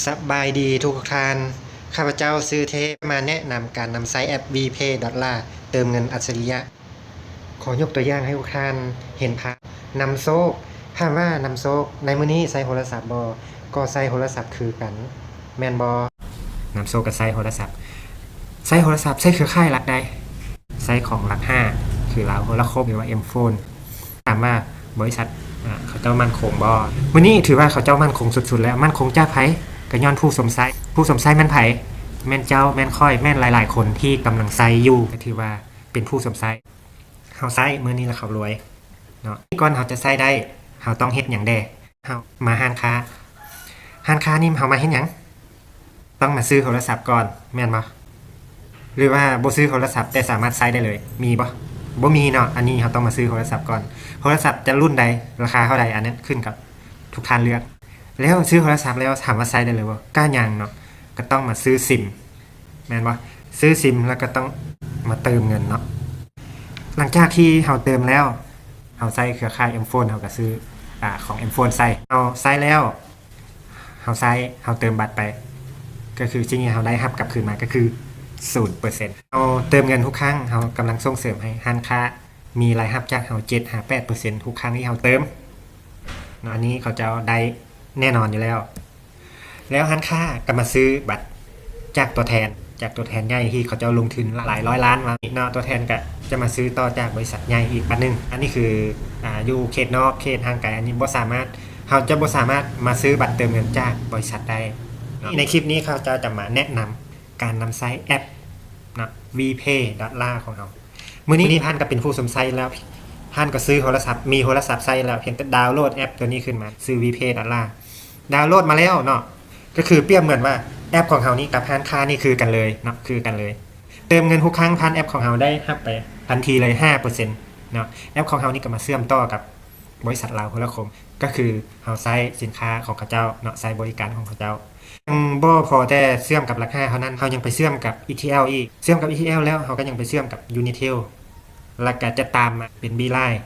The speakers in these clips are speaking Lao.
ສະບາຍດີທຸກໆທ່ານ, ຂ້າພະເຈົ້າຊື່ເທບ ມາແນະນຳການນຳໃຊ້ແອັບ WePay Dollar ເຕີມເງິນອັດສະລິຍະ. ຂໍຍົກຕົວຢ່າງໃຫ້ທຸກທ່ານເຫັນພາບນຳໂຊກ. ຖາມວ່ານຳໂຊກໃນມື້ນີ້ໃຊ້ໂທລະສັບບໍ່? ກໍໃຊ້ໂທລະສັບຄືກັນ ແມ່ນບໍ່? ນຳໂຊກກໍໃຊ້ໂທລະສັບ, ໃຊ້ໂທລະສັບ ໃຊ້ເຄືອຂ່າຍລັດໃດ? ໃຊ້ຂອງລັດຫ້າ ຄືລາວໂທລະຄົມ ຫຼືວ່າ M-Phone. ຖາມວ່າບໍລິສັດ ອາ ເຂົາເຈົ້າໝັ້ນຄົງບໍ່? ມື້ນີ້ຖືວ່າເຂົາເຈົ້າໝັ້ນຄົງສຸດໆແລ້ວ. ໝັ້ນຄົງຈາກໃຜ? ກໍຍ້ອນຜູ້ຊົມໃຊ້. ຜູ້ຊົມໃຊ້ແມ່ນໃຜ? ແມ່ນເຈົ້າ, ແມ່ນຂ້ອຍ, ແມ່ນຫຼາຍໆຄົນທີ່ກຳລັງໃຊ້ຢູ່ ກໍຖືວ່າເປັນຜູ້ຊົມໃຊ້. ເຮົາໃຊ້ມື້ນີ້ລະເຮົາລວຍເນາະ. ກ່ອນເຮົາຈະໃຊ້ໄດ້ ເຮົາຕ້ອງເຮັດຫຍັງແດ່? ເຮົາມາຮ້ານຄ້າ. ຮ້ານຄ້ານີ້ເຮົາມາເຮັດຫຍັງ? ຕ້ອງມາຊື້ໂທລະສັບກ່ອນ ແມ່ນບໍ່? ຫຼືວ່າບໍ່ຊື້ໂທລະສັບແຕ່ສາມາດໃຊ້ໄດ້ເລີຍ ມີບໍ່? ບໍ່ມີເນາະ. ອັນນີ້ເຮົາຕ້ອງມາຊື້ໂທລະສັບກ່ອນ. ໂທລະສັບຈະລຸ້ນໃດ ລາຄາເທົ່າໃດ ອັນນັ້ນຂຶ້ນກັບທຸກທ່ານເລືອກ. ແລ້ວຊື້ໂທລະສັບແລ້ວ ຖາມວ່າໃຊ້ໄດ້ເລີຍບໍ່? ກະຍັງເນາະ, ກະຕ້ອງມາຊື້ຊິມ ແມ່ນບໍ່? ຊື້ຊິມແລ້ວກໍຕ້ອງມາເຕີມເງິນເນາະ. ຫຼັງຈາກທີ່ເຮົາເຕີມແລ້ວ ເຮົາໃຊ້ເຄືອຂ່າຍ M-Phone ເຮົາກໍຊື້ ອາ ຂອງ M-Phone ໃສ່. ເຮົາໃຊ້ແລ້ວ ເຮົາໃຊ້ ເຮົາເຕີມບັດໄປ ກໍຄືສິ່ງທີ່ເຮົາໄດ້ຮັບກັບຄືນມາກໍຄືສູນເປີເຊັນ. ເຮົາເຕີມເງິນທຸກຄັ້ງ ເຮົາກຳລັງສົ່ງເສີມໃຫ້ຮ້ານຄ້າມີລາຍຮັບຈາກເຮົາ ເຈັດຫາແປດເປີເຊັນ ທຸກຄັ້ງທີ່ເຮົາເຕີມເນາະ. ອັນນີ້ເຂົາເຈົ້າໄດ້ແນ່ນອນຢູ່ແລ້ວ. ແລ້ວຮ້ານຄ້າກໍມາຊື້ບັດຈາກຕົວແທນ ຈາກຕົວແທນໃຫຍ່ທີ່ເຂົາເຈົ້າລົງທຶນຫຼາຍຮ້ອຍລ້ານມາເນາະ. ຕົວແທນກໍຈະມາຊື້ຕໍ່ຈາກບໍລິສັດໃຫຍ່ອີກບັດໜຶ່ງ. ອັນນີ້ຄື ອາ ຢູ່ເຂດນອກ ເຂດຫ່າງໄກ ອັນນີ້ບໍ່ສາມາດ ເຮົາຈະບໍ່ສາມາດມາຊື້ບັດເຕີມເງິນຈາກບໍລິສັດໄດ້ເນາະ. ໃນຄລິບນີ້ຂ້າພະເຈົ້າຈະມາແນະນຳການນຳໃຊ້ແອັບເນາະ WePay Dollar ຂອງເຮົາ. ມື້ນີ້ທ່ານກໍເປັນຜູ້ຊົມໃຊ້ແລ້ວ, ທ່ານກໍຊື້ໂທລະສັບ ມີໂທລະສັບໃຊ້ແລ້ວ, ພຽງແຕ່ດາວໂຫຼດແອັບຕົວນີ້ຂຶ້ນມາ ຊື່ WePay Dollar. ດາວໂຫຼດມາແລ້ວເນາະ ກໍຄືປຽບເໝືອນວ່າແອັບຂອງເຮົານີ້ກັບຮ້ານຄ້ານີ້ຄືກັນເລີຍເນາະ ຄືກັນເລີຍ. ເຕີມເງິນທຸກຄັ້ງຜ່ານແອັບຂອງເຮົາໄດ້ຮັບໄປທັນທີເລີຍຫ້າເປີເຊັນເນາະ. ແອັບຂອງເຮົານີ້ກໍມາເຊື່ອມຕໍ່ກັບບໍລິສັດລາວໂທລະຄົມ ກໍຄືເຮົາໃຊ້ສິນຄ້າຂອງເຂົາເຈົ້າເນາະ ໃຊ້ບໍລິການຂອງເຂົາເຈົ້າ. ຍັງບໍ່ພໍແຕ່ເຊື່ອມກັບຫຼັກຫ້າເທົ່ານັ້ນ ເຮົາຍັງໄປເຊື່ອມກັບ ETL ອີກ. ເຊື່ອມກັບ ETL ແລ້ວ ເຮົາກໍຍັງໄປເຊື່ອມກັບ Unitel ແລ້ວກໍຈະຕາມມາເປັນ Beeline.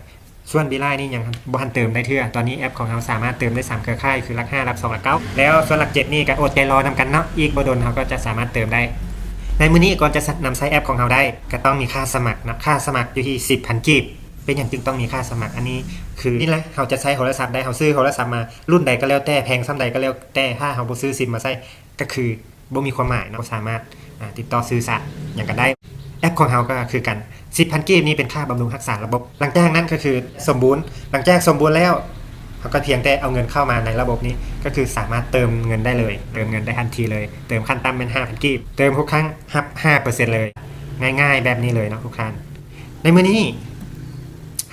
ສ່ວນ Beeline ນີ້ຍັງບໍ່ທັນເຕີມໄດ້ເທື່ອ. ຕອນນີ້ແອັບຂອງເຮົາສາມາດເຕີມໄດ້ສາມເຄືອຂ່າຍ ຄືຫຼັກຫ້າ, ຫຼັກສອງ, ຫຼັກເກົ້າ ແລ້ວສ່ວນຫຼັກເຈັດນີ້ກໍອົດໃຈລໍນຳກັນເນາະ, ອີກບໍ່ດົນເຮົາກໍຈະສາມາດເຕີມໄດ້. ໃນມື້ນີ້ກ່ອນຈະນຳໃຊ້ແອັບຂອງເຮົາໄດ້ ກໍຕ້ອງມີຄ່າສະໝັກເນາະ, ຄ່າສະໝັກຢູ່ທີ່ສິບພັນກີບ. ເປັນຫຍັງຈຶ່ງຕ້ອງມີຄ່າສະໝັກ? ອັນນີ້ຄື ນີ້ແຫຼະ ເຮົາຈະໃຊ້ໂທລະສັບໄດ້, ເຮົາຊື້ໂທລະສັບມາ ລຸ້ນໃດກໍແລ້ວແຕ່ ແພງສ່ຳໃດກໍແລ້ວແຕ່ ຖ້າເຮົາບໍ່ຊື້ຊິມມາໃຊ້ ກໍຄືບໍ່ມີຄວາມໝາຍເນາະ, ບໍ່ສາມາດ ອາ ຕິດຕໍ່ສື່ສານຫຍັງກັນໄດ້. ແອັບຂອງເຮົາກໍຄືກັນ ສິບພັນກີບນີ້ເປັນຄ່າບຳລຸງຮັກສາລະບົບ. ຫຼັງຈາກນັ້ນກໍຄືສົມບູນ, ຫຼັງຈາກສົມບູນແລ້ວ ເຮົາກໍພຽງແຕ່ເອົາເງິນເຂົ້າມາໃນລະບົບນີ້ ກໍຄືສາມາດເຕີມເງິນໄດ້ເລີຍ, ເຕີມເງິນໄດ້ທັນທີເລີຍ. ເຕີມຂັ້ນຕ່ຳແມ່ນຫ້າພັນກີບ, ເຕີມທຸກຄັ້ງຮັບຫ້າເປີເຊັນເລີຍ. ງ່າຍໆແບບນີ້ເລີຍເນາະທຸກທ່ານ. ໃນມື້ນີ້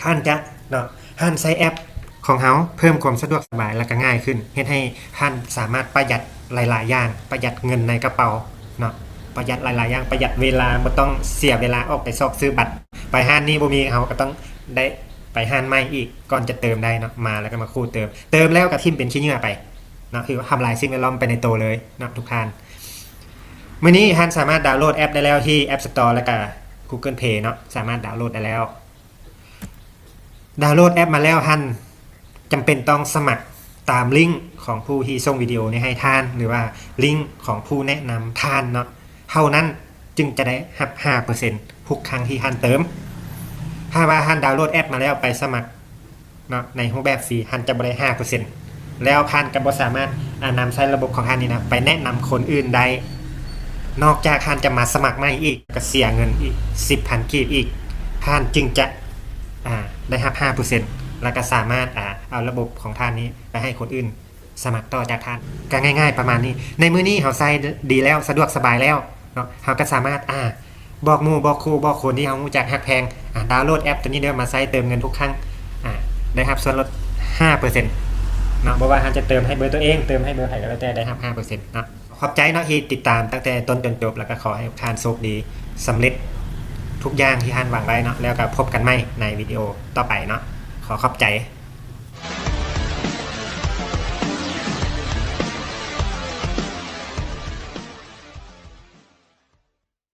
ທ່ານຈະເນາະ ທ່ານໃຊ້ແອັບຂອງເຮົາເພີ່ມຄວາມສະດວກສະບາຍ ແລະ ກໍງ່າຍຂຶ້ນ, ເຮັດໃຫ້ທ່ານສາມາດປະຢັດຫຼາຍໆຢ່າງ, ປະຢັດເງິນໃນກະເປົາເນາະ, ປະຢັດຫຼາຍໆຢ່າງ, ປະຢັດເວລາ, ບໍ່ຕ້ອງເສຍເວລາອອກໄປຊອກຊື້ບັດ. ໄປຮ້ານນີ້ບໍ່ມີ, ເຮົາກໍຕ້ອງໄດ້ໄປຮ້ານໃໝ່ອີກ ກ່ອນຈະເຕີມໄດ້ເນາະ, ມາແລ້ວກໍມາຂູດເຕີມ, ເຕີມແລ້ວກໍຖິ້ມເປັນຂີ້ເຫຍື້ອໄປເນາະ, ຄືທຳລາຍສິ່ງແວດລ້ອມໄປໃນໂຕເລີຍເນາະທຸກທ່ານ. ມື້ນີ້ທ່ານສາມາດດາວໂຫຼດແອັບໄດ້ແລ້ວທີ່ App Store ແລະ ກະ Google Play ເນາະ, ສາມາດດາວໂຫຼດໄດ້ແລ້ວ. ດາວໂຫຼດແອັບມາແລ້ວ ທ່ານຈຳເປັນຕ້ອງສະໝັກຕາມລິ້ງຂອງຜູ້ທີ່ສົ່ງວິດີໂອນີ້ໃຫ້ທ່ານ ຫຼືວ່າລິ້ງຂອງຜູ້ແນະນຳທ່ານເນາະ ເທົ່ານັ້ນຈຶ່ງຈະໄດ້ຮັບຫ້າເປີເຊັນທຸກຄັ້ງທີ່ທ່ານເຕີມ. ຖ້າວ່າທ່ານດາວໂຫຼດແອັບມາແລ້ວໄປສະໝັກເນາະ ໃນຮູບແບບຟຣີ ທ່ານຈະບໍ່ໄດ້ຫ້າເປີເຊັນ ແລ້ວທ່ານກໍບໍ່ສາມາດ ອາ ນຳໃຊ້ລະບົບຂອງທ່ານນີ້ນະ ໄປແນະນຳຄົນອື່ນໄດ້. ນອກຈາກທ່ານຈະມາສະໝັກໃໝ່ອີກ ກໍເສຍເງິນອີກສິບພັນກີບອີກ ທ່ານຈຶ່ງຈະ ອາ ໄດ້ຮັບຫ້າເປີເຊັນ ແລ້ວກໍສາມາດ ອາ ເອົາລະບົບຂອງທ່ານນີ້ໄປໃຫ້ຄົນອື່ນສະໝັກຕໍ່ຈາກທ່ານ. ກໍງ່າຍໆປະມານນີ້. ໃນມື້ນີ້ເຮົາໃຊ້ດີແລ້ວ ສະດວກສະບາຍແລ້ວເນາະ ເຮົາກໍສາມາດ ອາ ບອກໝູ່ ບອກຄູ່ ບອກຄົນທີ່ເຮົາຮູ້ຈັກຮັກແພງ ອາ ດາວໂຫຼດແອັບໂຕນີ້ເດີ ມາໃຊ້ເຕີມເງິນທຸກຄັ້ງ ອາ ໄດ້ຮັບສ່ວນລົດຫ້າເປີເຊັນເນາະ. ບໍ່ວ່າເຮົາຈະເຕີມໃຫ້ເບີຕົວເອງ ເຕີມໃຫ້ເບີໃຜກໍແລ້ວແຕ່ ໄດ້ຮັບຫ້າເປີເຊັນເນາະ. ຂອບໃຈເນາະທີ່ຕິດຕາມຕັ້ງແຕ່ຕົ້ນຈົນຈົບ ແລ້ວກໍຂໍໃຫ້ທຸກທ່ານໂຊກດີ ສຳເລັດທຸກຢ່າງທີ່ທ່ານຫວັງໄວ້ເນາະ. ແລ້ວກໍພົບກັນໃໝ່ໃນວິດີໂອຕໍ່ໄປເນາະ. ຂໍຂອບໃຈ.